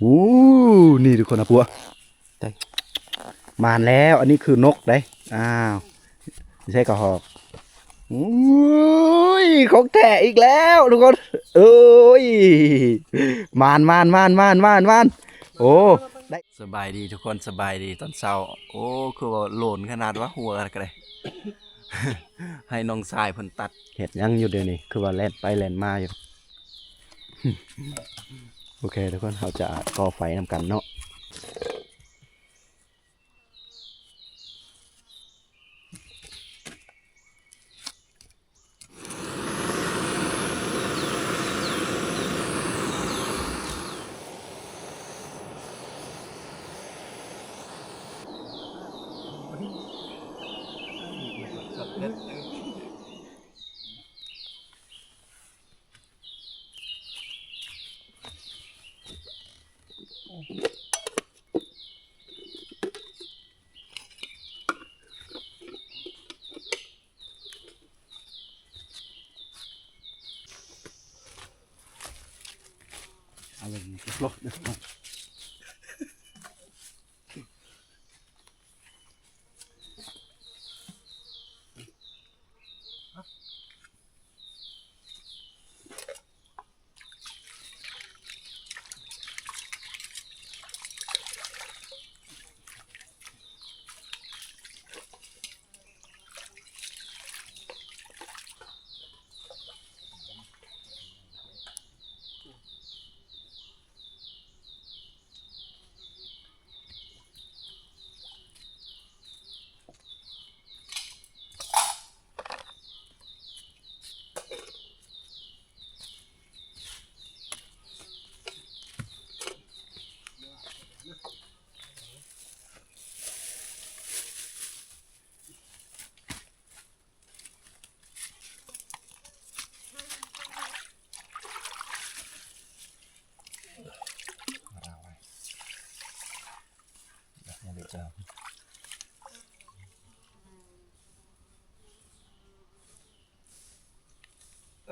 ໂອ້ ນີ້ທຸກຄົນນະ ປົວ ໄດ້ ມາແລ້ວ. ອັນນີ້ຄືນົກເດ້. ອ້າວ ໃສ່ກະຮອກ. ໂອ້ຍ ຂອງແທ້ອີກແລ້ວທຸກຄົນ. ໂອ້ຍ ມານໆໆໆໆ. ໂອ້ ໄດ້ ສະບາຍດີທຸກຄົນ ສະບາຍດີຕອນເຊົ້າ. ໂອ້ ຄືວ່າໂຫຼນຂະໜາດວ່າ ຫົວກະໄດ້ ໃຫ້ນ້ອງຊາຍເພິ່ນຕັດ. ເຮັດຫຍັງຢູ່ດຽວນີ້ ຄືວ່າແລ່ນໄປແລ່ນມາຢູ່? ໂອເຄທຸກຄົນ ເຮົາຈະກໍ່ໄຟນຳກັນເນາ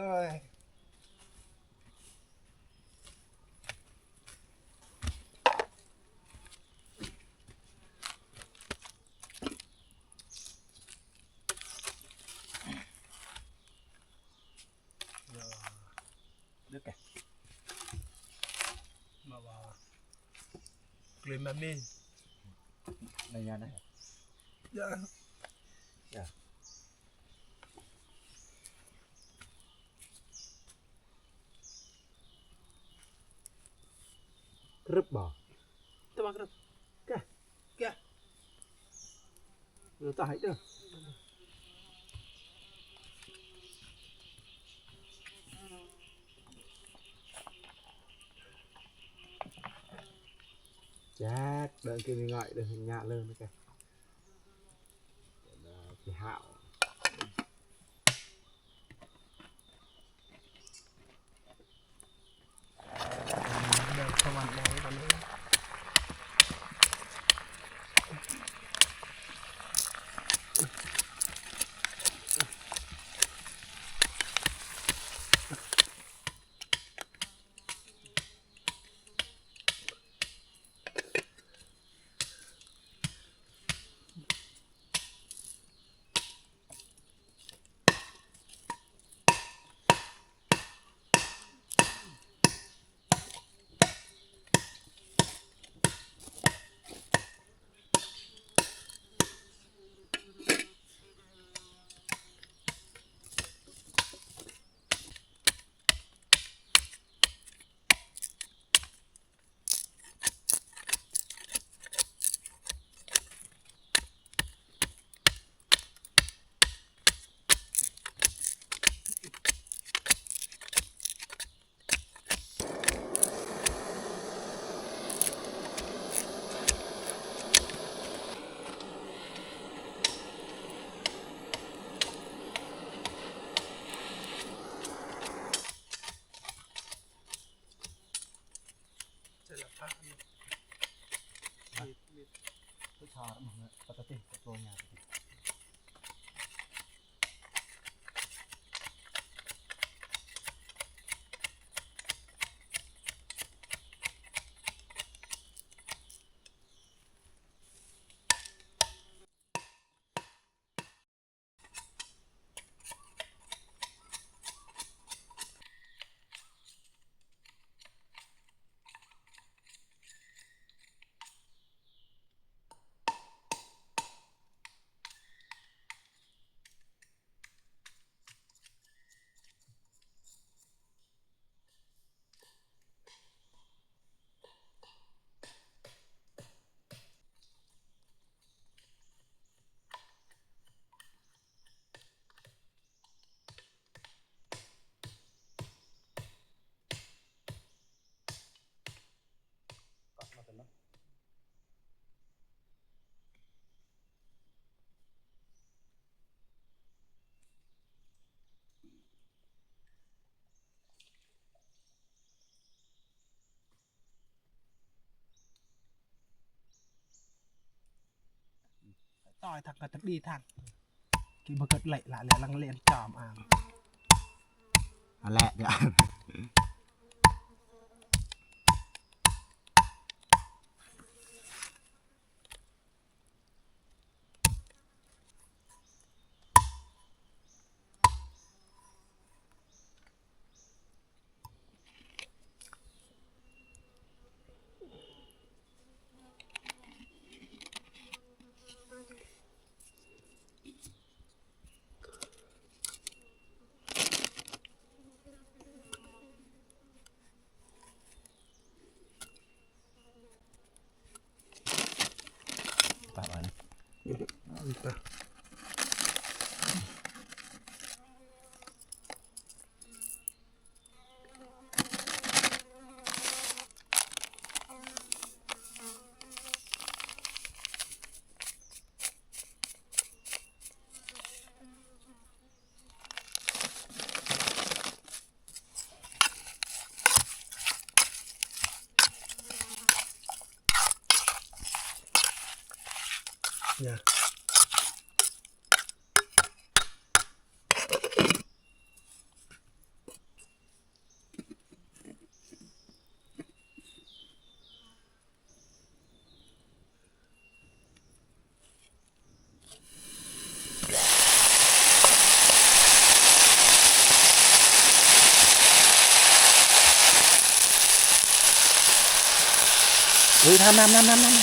ະ. Được kìa. Mà bà. Lên mà mi. Này nhà này. Dạ. Dạ. Grep, Bah. Itu mah grep. Kah? Kah? Udah tahu itu. Cak, đang kini ngai dah nyak leh ni kah. Dah kihau. Toi thẳng, cái thằng đi thẳng. Cái bơ gật lệ lạ lẹ lăng lẹn chòm à. ອັນແຫຼະ ດຽວ ປະມານນີ້ ເຮີ້ຍ ນ້ຳ ນ້ຳ ນ້ຳ ນ້ຳ ນ້ຳ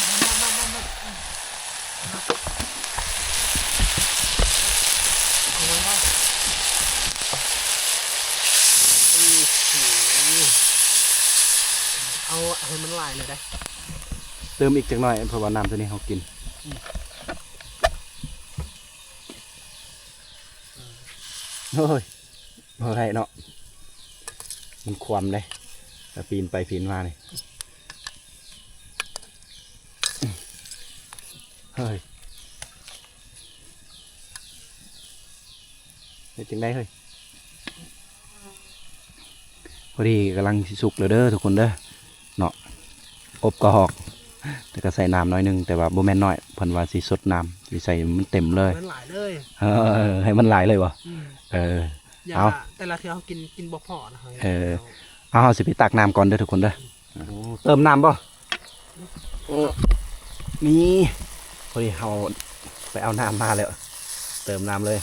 ເອົາໃຫ້ມັນຫຼາຍໜ່ອຍໄດ້ ເຕີມອີກຈັກໜ້ອຍ ເພາະວ່ານ້ຳໂຕນີ້ເຮົາກິນ ໂອ້ຍ ບໍ່ໄດ້ເນາະ ມັນຄວ່ຳເດ້ ແລ້ວປີນໄປປີນມານີ້ ເຮີ້ຍ ເຮັດຈັ່ງໃດເຮີ້ຍ? ພໍດີກຳລັງຊິສຸກແລ້ວເດີທຸກຄົນເດີເນາະ ອົບກະຮອກ ແຕ່ກໍໃສ່ນ້ຳໜ້ອຍໜຶ່ງ ແຕ່ວ່າບໍ່ແມ່ນໜ້ອຍ ເພິ່ນວ່າຊິສົດນ້ຳ ຊິໃສ່ມັນເຕັມເລີຍ ໃຫ້ມັນຫຼາຍເລີຍ ເອີ ໃຫ້ມັນຫຼາຍເລີຍບໍ່? ອືມ ເອີ ຢ່າ ເອົາ ແຕ່ລະເທື່ອເຮົາກິນ ກິນບໍ່ພໍນະ ເອີ ເອົາ ເຮົາຊິໄປຕັກນ້ຳກ່ອນເດີທຸກຄົນເດີ ເຕີມນ້ຳບໍ່? ໂອ້ ນີ້ ພໍດີເຮົາໄປເອົານ້ຳມາແລ້ວ ເຕີມນ້ຳເລີຍ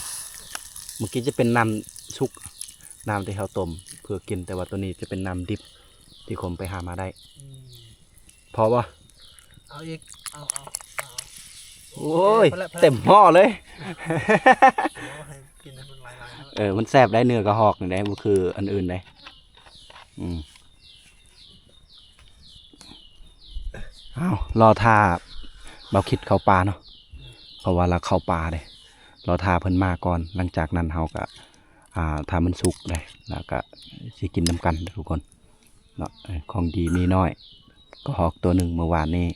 ເມື່ອກີ້ຈະເປັນນ້ຳສຸກ ນ້ຳທີ່ເຮົາຕົ້ມເພື່ອກິນ ແຕ່ວ່າໂຕນີ້ຈະເປັນນ້ຳດິບທີ່ຄົມໄປຫາມາໄດ້ ອືມ ພໍບໍ່? ເອົາອີກ ເອົາ ເອົາ ເອົາ ໂອ້ຍ ພໍແລ້ວ ພໍແລ້ວ ເຕັມຫໍ່ເລີຍ ເອົາໃຫ້ກິນໃຫ້ມັນຫຼາຍໆ ເອີ ມັນແຊບໄດ໋ ເນື້ອກະຮອກນີ້ໄດ໋ ບໍ່ຄືອັນອື່ນໄດ໋ ອືມ. ເອົາ ລໍຖ້າບ່າວຄິດເຂົ້າປ່າເນາະ ເພາະວ່າລາວເຂົ້າປ່າເດ້ ລໍຖ້າເພິ່ນມາກ່ອນ ຫຼັງຈາກນັ້ນເຮົາກະ ອ່າ ຖ້າມັນສຸກເດ້ ລາວກະຊິກິນນຳກັນທຸກຄົນເນາະ ເອີ ຂອງດີມີນ້ອຍ ກະຮອກໂຕໜຶ່ງມື້ວານນີ້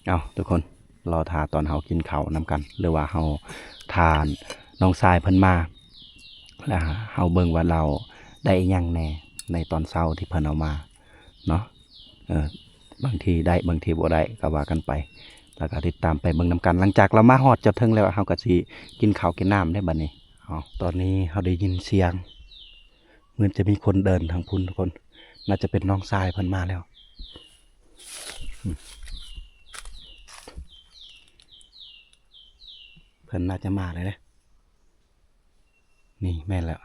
ເອົາ ທຸກຄົນ ລໍຖ້າຕອນເຮົາກິນເຂົ້ານຳກັນ ຫຼືວ່າເຮົາຖ້ານ້ອງຊາຍເພິ່ນມາ ແລ້ວເຮົາເບິ່ງວ່າລາວໄດ້ອີ່ຫຍັງແດ່ໃນຕອນເຊົ້າທີ່ເພິ່ນເອົາມາເນາະ ເອີ ບາງທີໄດ້ບາງທີບໍ່ໄດ້ກໍວ່າກັນໄປ ແລ້ວກໍຕິດຕາມໄປເບິ່ງນຳກັນ ຫຼັງຈາກລາວມາຮອດຈອດເທິງແລ້ວ ເຮົາກໍຊິກິນເຂົ້າກິນນ້ຳເດ້ບັດນີ້ ເອົາ ຕອນນີ້ເຮົາໄດ້ຍິນສຽງ ເໝືອນຈະມີຄົນເດີນທາງພຸ້ນທຸກຄົນ ໜ້າຈະເປັນນ້ອງຊາຍເພິ່ນມາແລ້ວ ເພິ່ນໜ້າຈະມາແລ້ວເດ້ ນີ້ແມ່ນແລ້ວ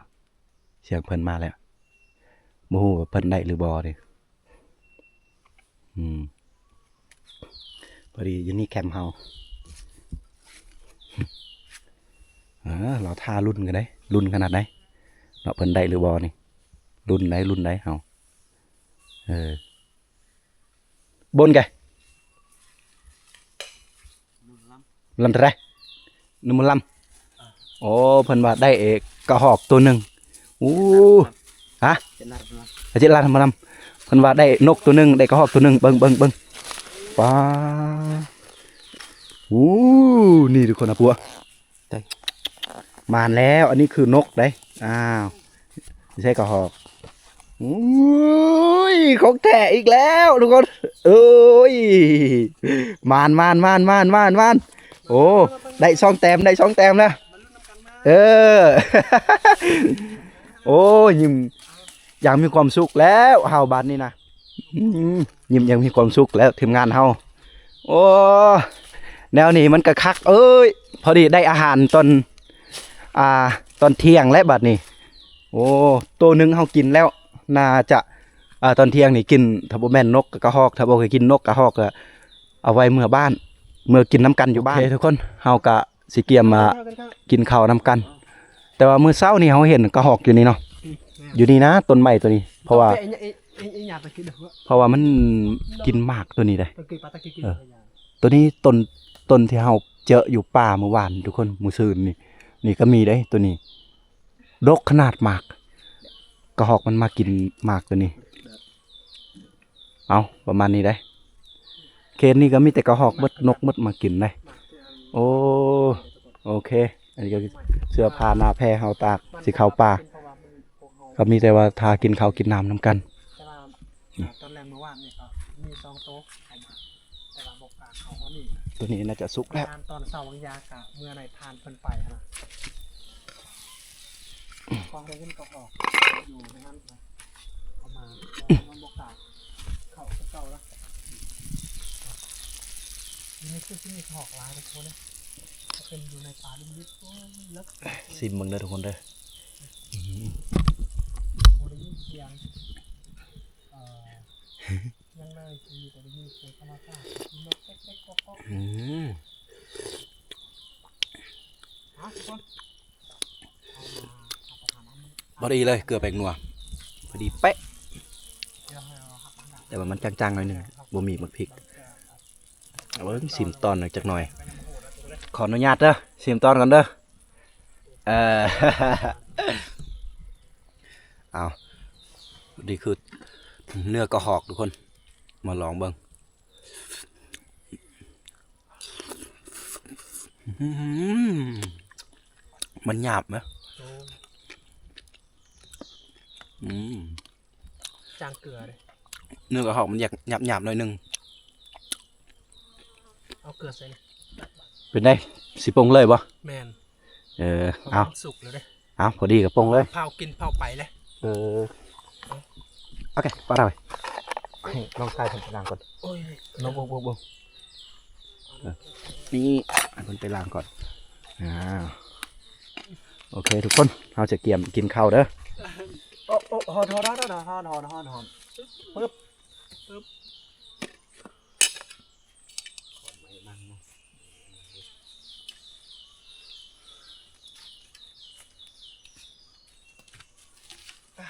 ສຽງເພິ່ນມາແລ້ວ ບໍ່ຮູ້ວ່າເພິ່ນໄດ້ຫຼືບໍ່ເດ້ ອືມ ພໍດີຢູ່ນີ້ແຄມເຮົາ ເອີ ລໍຖ້າລຸ້ນກັນເດ້ ລຸ້ນຂະໜາດໃດເນາະ ເພິ່ນໄດ້ຫຼືບໍ່ນີ້ ລຸ້ນໃດ ລຸ້ນໃດເຮົາ ເອີ. ບົນແກ ລຳເທົ່າໃດ ໜຶ່ງໝື່ນລຳ ໂອ້ ເພິ່ນວ່າໄດ້ກະຮອກໂຕໜຶ່ງ ໂອ້ ຮະ ເຈັດລັດມາລຳ ເພິ່ນວ່າໄດ້ນົກໂຕໜຶ່ງ ໄດ້ກະຮອກໂຕໜຶ່ງ ເບິ່ງ ເບິ່ງ ເບິ່ງ ປາ ໂອ້ ນີ້ທຸກຄົນນະ ປົວ ໄດ້ ມາແລ້ວ ອັນນີ້ຄືນົກເດ້ ອ້າວ ໃສ່ກະຮອກ ໂອ້ຍ ຂອງແທ້ອີກແລ້ວທຸກຄົນ ໂອ້ຍ ມານ ມານ ໂອ້ ອ້ ໄດ້ສອງແຕ້ມ ໄດ້ສອງແຕ້ມນະ. ເອີ ໂອ້ ຍິ້ມຢ່າງມີຄວາມສຸກແລ້ວເຮົາບາດນີ້ນະ. ອືມ ຍິ້ມຢ່າງມີຄວາມສຸກແລ້ວທີມງານເຮົາ. ໂອ້ ແນວນີ້ມັນກະຄັກເອີຍ. ພໍດີໄດ້ອາຫານຕອນ ອ່າ ຕອນທ່ຽງແລ້ວບາດນີ້. ໂອ້ ໂຕໜຶ່ງເຮົາກິນແລ້ວ ໜ້າຈະ ອ່າ ຕອນທ່ຽງນີ້ກິນ ຖ້າບໍ່ແມ່ນນົກກະຮອກ ຖ້າບໍ່ໄດ້ກິນນົກກະຮອກກະເອົາໄວ້ເມືອບ້ານ ເມືອກິນນຳກັນຢູ່ບ້ານ. ໂອເຄທຸກຄົນ ເຮົາກະຊິກຽມມາກິນເຂົ້ານຳກັນ. ແຕ່ວ່າມື້ເຊົ້ານີ້ເຮົາເຫັນກະຮອກຢູ່ນີ້ເນາະ ຢູ່ນີ້ນະ ຕົ້ນໄມ້ໂຕນີ້ ເພາະວ່າ ເພາະວ່າມັນກິນໝາກໂຕນີ້ເດ້. ເອີ ໂຕນີ້ຕົ້ນ ຕົ້ນທີ່ເຮົາເຈີຢູ່ປ່າມື້ວານທຸກຄົນ ມື້ຊືນນີ້ ນີ້ກະມີເດ້ໂຕນີ້ ດົກຂະໜາດໝາກ ກະຮອກມັນມາກິນໝາກໂຕນີ້. ເອົາ ປະມານນີ້ເດ້. ເຂດນີ້ກະມີແຕ່ກະຮອກເບິດ ນົກເບິດມາກິນເດ້. ໂອ້ ໂອເຄ ອັນນີ້ກະເສື້ອຜ້າໜ້າແພເຮົາຕາກ ຊິເຂົ້າປ່າ ກະມີແຕ່ວ່າຖ້າກິນເຂົ້າກິນນ້ຳນຳກັນ. ແຕ່ວ່າ ອືມ ຕອນແລງມື້ວານນີ້ກະມີສອງໂຕເຂົ້າມາ ແຕ່ວ່າບໍ່ກ້າເຂົ້າອັນນີ້ ໂຕນີ້ໜ້າຈະສຸກແລ້ວ. ຕອນເຊົ້າບາງຢ່າງກະເມື່ອໃນທ່ານເພິ່ນໄປຫັ້ນນະ ຂອງໄດ້ເຫັນກະຮອກຢູ່ໃນນັ້ນ ເອົາມາ ມັນບໍ່ກ້າເຂົ້າຄືເກົ່າລະ. ຢູ່ໃນຄືຊິມີກະຮອກຫຼາຍເດ້ທຸກຄົນເດ້ ເປັນຢູ່ໃນປ່າລິບໆ ໂອ້ຍ ເລິກ. ຊີມເບິ່ງເດີທຸກຄົນເດີ. ອືມ ບໍ່ໄດ້ຍິນສຽງ ເອີ ຍັງເລີຍ ມີແຕ່ໄດ້ຍິນສຽງທຳມະຊາດ ມີນົກແກັກໆກອກໆ. ອືມ ເອົາທຸກຄົນ ເອົາມາຮັບປະທານອາຫານ ພໍດີເລີຍ ເກືອແປ້ງນົວ ພໍດີເປະ. ແຕ່ວ່າມັນຈາງໆໜ້ອຍໜຶ່ງ ບໍ່ມີໝາກພິກ. ເອົາເບິ່ງ ຊິມຕອນໜຶ່ງຈັກໜ່ອຍ ຂໍອະນຸຍາດເດີ ຊິມຕອນກ່ອນເດີ. ເອີ ເອົາ ນີ້ຄືເນື້ອກະຮອກທຸກຄົນ ມາລອງເບິ່ງ. ອືມ ມັນຫຍາບນະ. ໂອ້ ອືມ ຈາງເກືອເດ້ ເນື້ອກະຮອກມັນຢາກຫຍາບໆໜ້ອຍໜຶ່ງ. ເອົາເກືອໃສ່ນີ້ ເປັນໃດ ຊິປົງເລີຍບໍ່? ແມ່ນ. ເອີ ເອົາ ມັນສຸກແລ້ວເດ້. ເອົາ ພໍດີກະປົງເລີຍ ເຜົາກິນເຜົາໄປເລີຍ. ເອີ ໂອເຄ ປາດເອົາ ໃຫ້ນ້ອງຊາຍເພິ່ນໄປລ້າງກ່ອນ. ໂອ້ຍ ນ້ອງ ໂອ້ ໂອ້ ໂອ້ ເອີ ນີ້ ໃຫ້ເພິ່ນໄປລ້າງກ່ອນ. ອ່າ ໂອເຄທຸກຄົນ ເຮົາຈະກຽມກິນເຂົ້າເດີ. ໂອ້ ໂອ້ ຮ້ອນ ຮ້ອນ ປຶບ ປຶບ.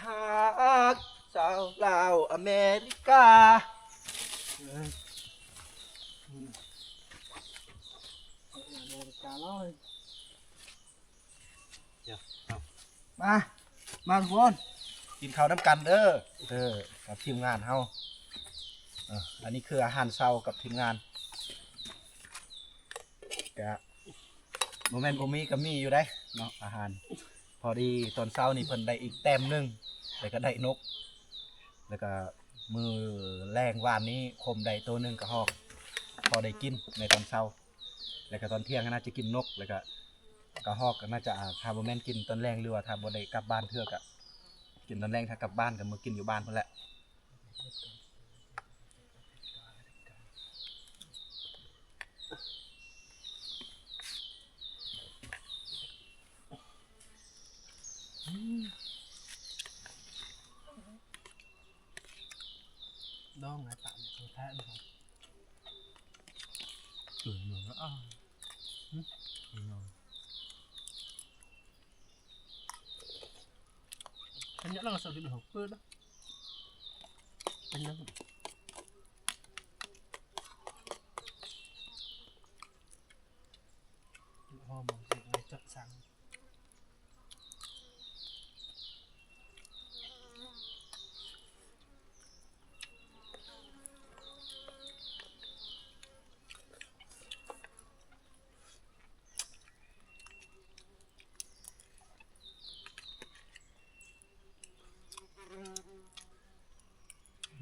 ຮັກສາວລາວອາເມລິກາ. ເອີ ອາເມລິກາເນາະ. ມາ ມາທຸກຄົນ ກິນເຂົ້ານຳກັນເດີ ເອີ ກັບທີມງານເຮົາ. ເອີ ອັນນີ້ຄືອາຫານເຊົ້າກັບທີມງານ ກະບໍ່ແມ່ນບໍ່ມີ ກະມີຢູ່ເດ້ເນາະ ອາຫານ. ພໍດີຕອນເຊົ້ານີ້ເພິ່ນໄດ້ອີກແຕ້ມໜຶ່ງ ແລ້ວກະໄດ້ນົກ ແລ້ວກະມື້ແລງວານນີ້ຄົມໄດ້ໂຕໜຶ່ງກະຮອກ ພໍໄດ້ກິນໃນຕອນເຊົ້າ. ແລ້ວກະຕອນທ່ຽງໜ້າຈະກິນນົກ ແລ້ວກະກະຮອກໜ້າຈະ ຖ້າບໍ່ແມ່ນກິນຕອນແລງ ຫຼືວ່າຖ້າບໍ່ໄດ້ກັບບ້ານເທື່ອກະກິນຕອນແລງ ຖ້າກັບບ້ານກະມາກິນຢູ່ບ້ານພຸ້ນແຫຼະ. ດອງໃນປາກແທ້ໆ ເອີ ເນາະ ອືມ ເນາະ. ອັນນີ້ເຮົາກໍໃສ່ເປັນຫົວເປີດນະ ອັນນີ້ ຫອມ ໃສ່ຈັດສັງ.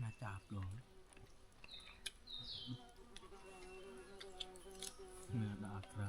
ໜ້າຈາບລົງ ເນື້ອດາກຣາ.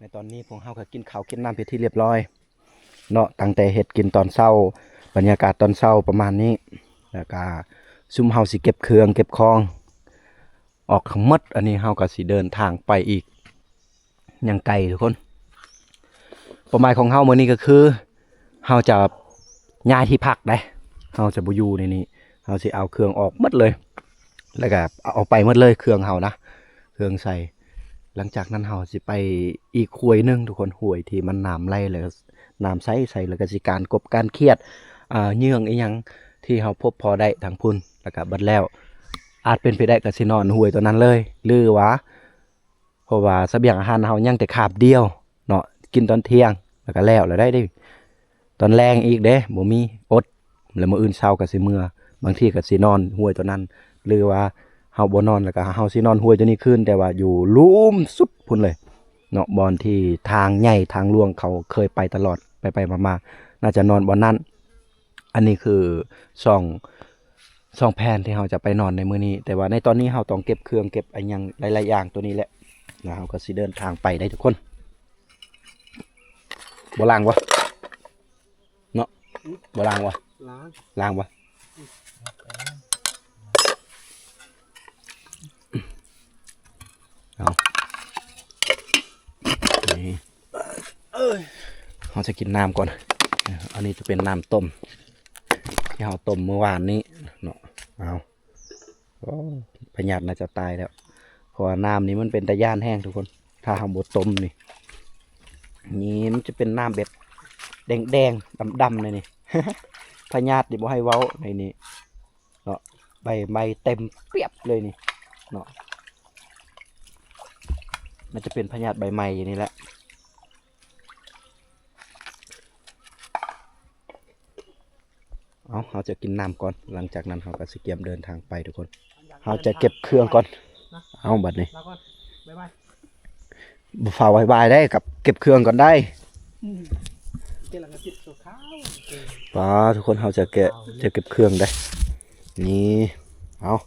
ໃນຕອນນີ້ພວກເຮົາກໍກິນເຂົ້າກິນນ້ຳເປັນທີ່ລຽບຮ້ອຍເນາະ, ຕັ້ງແຕ່ເຮັດກິນຕອນເຊົ້າ, ບັນຍາກາດຕອນເຊົ້າປະມານນີ້, ແລ້ວກະຊຸມເຮົາຊິເກັບເຄື່ອງເກັບຂອງອອກທັງໝົດ. ອັນນີ້ເຮົາກໍຊິເດີນທາງໄປອີກ ຍັງໄກທຸກຄົນ. ເປົ້າໝາຍຂອງເຮົາມື້ນີ້ກໍຄື ເຮົາຈະຍ້າຍທີ່ພັກເດ້, ເຮົາຈະບໍ່ຢູ່ໃນນີ້, ເຮົາຊິເອົາເຄື່ອງອອກໝົດເລີຍ ແລ້ວກໍເອົາໄປໝົດເລີຍ ເຄື່ອງເຮົານະ, ເຄື່ອງໃສ່. ຫຼັງຈາກນັ້ນເຮົາຊິໄປອີກຫ້ວຍໜຶ່ງທຸກຄົນ, ຫ້ວຍທີ່ມັນນ້ຳໄຫຼ ແລ້ວກໍນ້ຳໃສໆ ແລ້ວກໍຊິການກົບການຂຽດ ອ່າ ເຫຍື່ອງອີ່ຫຍັງທີ່ເຮົາພົບພໍໄດ້ທາງພຸ້ນ ແລ້ວກໍເບິດແລ້ວ. ອາດເປັນໄປໄດ້ກໍຊິນອນຫ້ວຍຕົວນັ້ນເລີຍ ຫຼືວ່າ ເພາະວ່າສະບຽງອາຫານເຮົາຍັງແຕ່ຄາບດຽວເນາະ, ກິນຕອນທ່ຽງແລ້ວກໍແລ້ວແລ້ວໄດ້ເດ້. ຕອນແລງອີກເດ້ ບໍ່ມີ, ອົດ, ແລ້ວມື້ອື່ນເຊົ້າກໍຊິເມືອ. ບາງທີກໍຊິນອນຫ້ວຍຕົວນັ້ນ ຫຼືວ່າເຮົາບໍ່ນອນ ແລ້ວກໍເຮົາຊິນອນຫ້ວຍຕົວນີ້ຄືນ, ແຕ່ວ່າຢູ່ລຸ່ມສຸດພຸ້ນເລີຍເນາະ, ບ່ອນທີ່ທາງໃຫຍ່ທາງຫຼວງເຂົາເຄີຍໄປຕະຫຼອດ ໄປໆມາໆ, ໜ້າຈະນອນບ່ອນນັ້ນ. ອັນນີ້ຄືສອງ ສອງແຜນທີ່ເຮົາຈະໄປນອນໃນມື້ນີ້, ແຕ່ວ່າໃນຕອນນີ້ເຮົາຕ້ອງເກັບເຄື່ອງເກັບອີ່ຫຍັງຫຼາຍໆຢ່າງຕົວນີ້ແຫຼະ, ແລ້ວເຮົາກໍຊິເດີນທາງໄປໄດ້ທຸກຄົນ. ບໍ່ລ້າງບໍ່ເນາະ? ບໍ່ລ້າງບໍ່? ລ້າງ ລ້າງບໍ່? ເອົາ ນີ້ ເອີຍ ເຮົາຈະກິນນ້ຳກ່ອນ. ອັນນີ້ຈະເປັນນ້ຳຕົ້ມທີ່ເຮົາຕົ້ມມື້ວານນີ້ເນາະ. ເອົາ ໂອ້ ພະຍາດໜ້າຈະຕາຍແລ້ວ ເພາະວ່ານ້ຳນີ້ມັນເປັນຕາຢ້ານແຮງທຸກຄົນ. ຖ້າເຮົາບໍ່ຕົ້ມນີ້ ນີ້ມັນຈະເປັນນ້ຳແບບແດງໆ ດຳໆ ເລີຍນີ້. ພະຍາດນີ້ບໍ່ໃຫ້ເວົ້າໃນນີ້ເນາະ, ໃບໄມ້ເຕັມປຽບເລີຍນີ້ເນາະ. ມັນຈະເປັນພະຍາດໃບໄມ້ນີ້ແຫຼະ. ເອົາ ເຮົາຈະກິນນ້ຳກ່ອນ, ຫຼັງຈາກນັ້ນເຮົາກໍຊິກຽມເດີນທາງໄປທຸກຄົນ. ເຮົາຈະເກັບເຄື່ອງກ່ອນ. ເອົາ ບັດນີ້ ລາກ່ອນ ບາຍບາຍ. ບໍ່ຟ້າວບາຍບາຍໄດ້, ກັບເກັບເຄື່ອງກ່ອນໄດ້. ອືມ ເກັບແລ້ວກໍຕິດຊົ່ວຄາວ. ປ້າ ທຸກຄົນ, ເຮົາຈະແກະ ຈະເກັບເຄື່ອງໄດ້. ນີ້ ເອົາ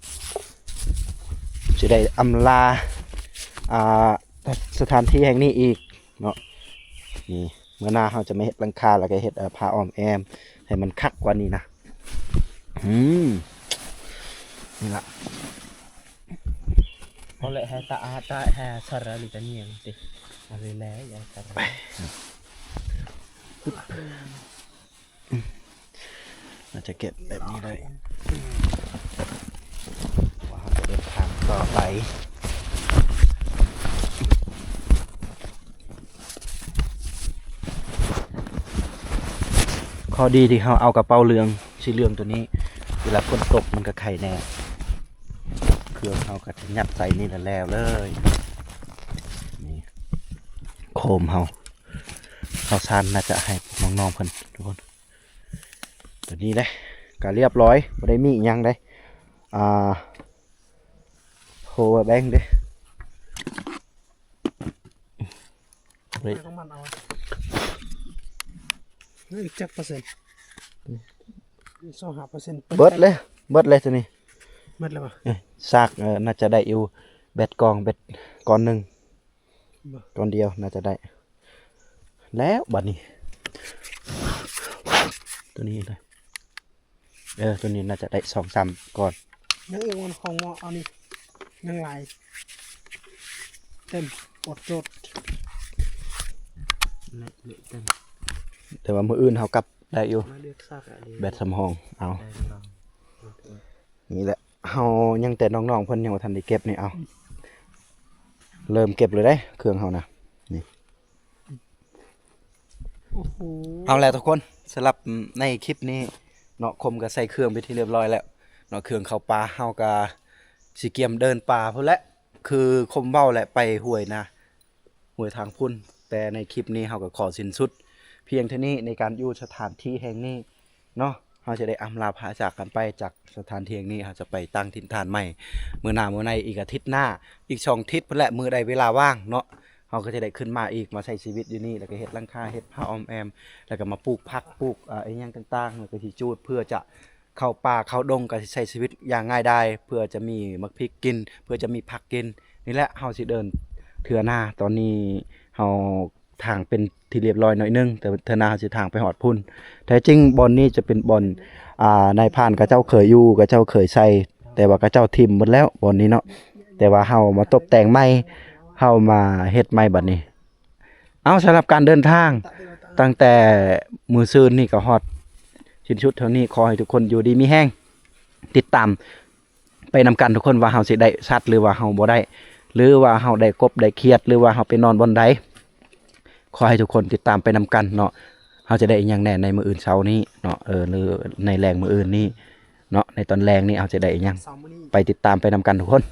ຊິໄດ້ອຳລາ ອ່າ ສະຖານທີ່ແຫ່ງນີ້ອີກເນາະ. ນີ້ ມື້ໜ້າເຮົາຈະມາເຮັດຫຼັງຄາ ແລ້ວກໍເຮັດ ເອີ ຜ້າອ້ອມແອ້ມໃຫ້ມັນຄັກກວ່ານີ້ນະ. ອືມ ນີ້ລະ ເອົາແຫຼະ ໃຫ້ຕາອາຕາ ໃຫ້ສາລາລິກະນຽງຕິ ເອົາເລີຍແຫຼະ ຢ່າສາລາ. ໜ້າຈະເກັບແບບນີ້ໄດ້ ວ່າເຮົາຈະເດີນທາງຕໍ່ໄປ. ຂໍ້ດີທີ່ເຮົາເອົາກະເປົາເຫຼືອງ ສີເຫຼືອງໂຕນີ້ ເວລາຝົນຕົກມັນກະໄຄແນ່. ເຄື່ອງເຮົາກະຈະຍັດໃສ່ນີ້ລະແລ້ວເລີຍ. ນີ້ ໂຄມເຮົາ ເຂົ້າສານໜ້າຈະໃຫ້ນ້ອງໆເພິ່ນທຸກຄົນ. ຕົວນີ້ເດ້ ກະລຽບຮ້ອຍ ບໍ່ໄດ້ມີອີ່ຫຍັງເດ້. ອ່າ ໂພເວີແບັງເດ້ ເຮີ້ຍ ຂອງມັນເອົາ ເອີ ຈັກເປີເຊັນ? ຊາວຫ້າເປີເຊັນ. ເບິດເລີຍ ເບິດເລີຍຕົວນີ້ ເບິດແລ້ວບໍ່? ເອີ ຊາກ ເອີ ໜ້າຈະໄດ້ຢູ່ ແບັດກອງ ແບັດກ້ອນໜຶ່ງ ກ້ອນດຽວໜ້າຈະໄດ້. ແລ້ວບັດນີ້ ຕົວນີ້ເລີຍ ເອີ ຕົວນີ້ໜ້າຈະໄດ້ສອງສາມກ້ອນ. ຍັງອີກວັນຂອງໝໍ ອັນນີ້ຍັງຫຼາຍ ເຕັມ ປວດໂຈດ ເລະເຕັມ. ແຕ່ວ່າມື້ອື່ນເຮົາກັບໄດ້ຢູ່ ມາເລືອກຊາກອະ ແບັດສຳຮອງ. ເອົາ ໄດ້ລອງ ນີ້ແຫຼະ ເຮົາຍັງແຕ່ນ້ອງໆເພິ່ນຍັງບໍ່ທັນໄດ້ເກັບນີ້. ເອົາ ເລີ່ມເກັບເລີຍເດ້ ເຄື່ອງເຮົານະ ນີ້. ໂອ້ໂຫ ເອົາແຫຼະທຸກຄົນ ສຳລັບໃນຄລິບນີ້ເນາະ ຄົມກໍໃສ່ເຄື່ອງເປັນທີ່ລຽບຮ້ອຍແລ້ວເນາະ. ເຄື່ອງເຂົ້າປ່າ ເຮົາກໍຊິກຽມເດີນປ່າພຸ້ນແຫຼະ ຄືຄົມເວົ້າແຫຼະ ໄປຫ້ວຍນະ ຫ້ວຍທາງພຸ້ນ. ແຕ່ໃນຄລິບນີ້ເຮົາກໍຂໍສິ້ນສຸດພຽງເທົ່ານີ້ ໃນການຢູ່ສະຖານທີ່ແຫ່ງນີ້ເນາະ. ເຮົາຈະໄດ້ອຳລາພາຈາກກັນໄປຈາກສະຖານທີ່ແຫ່ງນີ້ ເຮົາຈະໄປຕັ້ງຖິ່ນຖານໃໝ່ ມື້ໜ້າ ມື້ໃນ ອີກອາທິດໜ້າ ອີກສອງທິດພຸ້ນແຫຼະ ມື້ໃດເວລາວ່າງເນາະ ເຮົາກໍຈະໄດ້ຂຶ້ນມາອີກ ມາໃຊ້ຊີວິດຢູ່ນີ້ ແລ້ວກໍເຮັດຫຼັງຄາ ເຮັດຜ້າອ້ອມແອ້ມ ແລ້ວກໍມາປູກຜັກ ປູກ ອາ ອີ່ຫຍັງຕ່າງໆ ແລ້ວກໍຊິຈູດ ເພື່ອຈະເຂົ້າປ່າເຂົ້າດົງ ກໍຊິໃຊ້ຊີວິດຢ່າງງ່າຍດາຍ ເພື່ອຈະມີໝາກພິກກິນ ເພື່ອຈະມີຜັກກິນ. ນີ້ແຫຼະ ເຮົາຊິເດີນເທື່ອໜ້າ. ຕອນນີ້ ເຮົາຖາງເປັນທີ່ລຽບຮ້ອຍໜ້ອຍໜຶ່ງ ແຕ່ເທື່ອໜ້າເຮົາຊິຖາງໄປຮອດພຸ້ນ. ແທ້ຈິງບ່ອນນີ້ຈະເປັນບ່ອນ ອ່າ ນາຍພານເຂົາເຈົ້າເຄີຍຢູ່ ເຂົາເຈົ້າເຄີຍໃສ່ ແຕ່ວ່າເຂົາເຈົ້າຖິ້ມໝົດແລ້ວບ່ອນນີ້ເນາະ. ແຕ່ວ່າເຮົາມາຕົບແຕ່ງໃໝ່ ເຮົາມາເຮັດໃໝ່ບັດນີ້. ເອົາ ສຳລັບການເດີນທາງ ຕັ້ງແຕ່ມື້ຊືນນີ້ກໍຮອດສິ້ນສຸດເທົ່ານີ້. ຂໍໃຫ້ທຸກຄົນຢູ່ດີມີແຮງ ຕິດຕາມໄປນຳກັນທຸກຄົນ ວ່າເຮົາຊິໄດ້ສັດ ຫຼືວ່າເຮົາບໍ່ໄດ້ ຫຼືວ່າເຮົາໄດ້ກົບໄດ້ຂຽດ ຫຼືວ່າເຮົາໄປນອນບ່ອນໃດ. ຂໍໃຫ້ທຸກຄົນຕິດຕາມໄປນຳກັນເນາະ ເຮົາຈະໄດ້ອີ່ຫຍັງແດ່ໃນມື້ອື່ນເຊົ້ານີ້ເນາະ ເອີ ຫຼືໃນແລງມື້ອື່ນນີ້ເນາະ ໃນຕອນແລງນີ້ເຮົາຈະໄດ້ອີ່ຫຍັງ ໄປຕິດຕາມໄປນຳກັນທຸກຄົນ.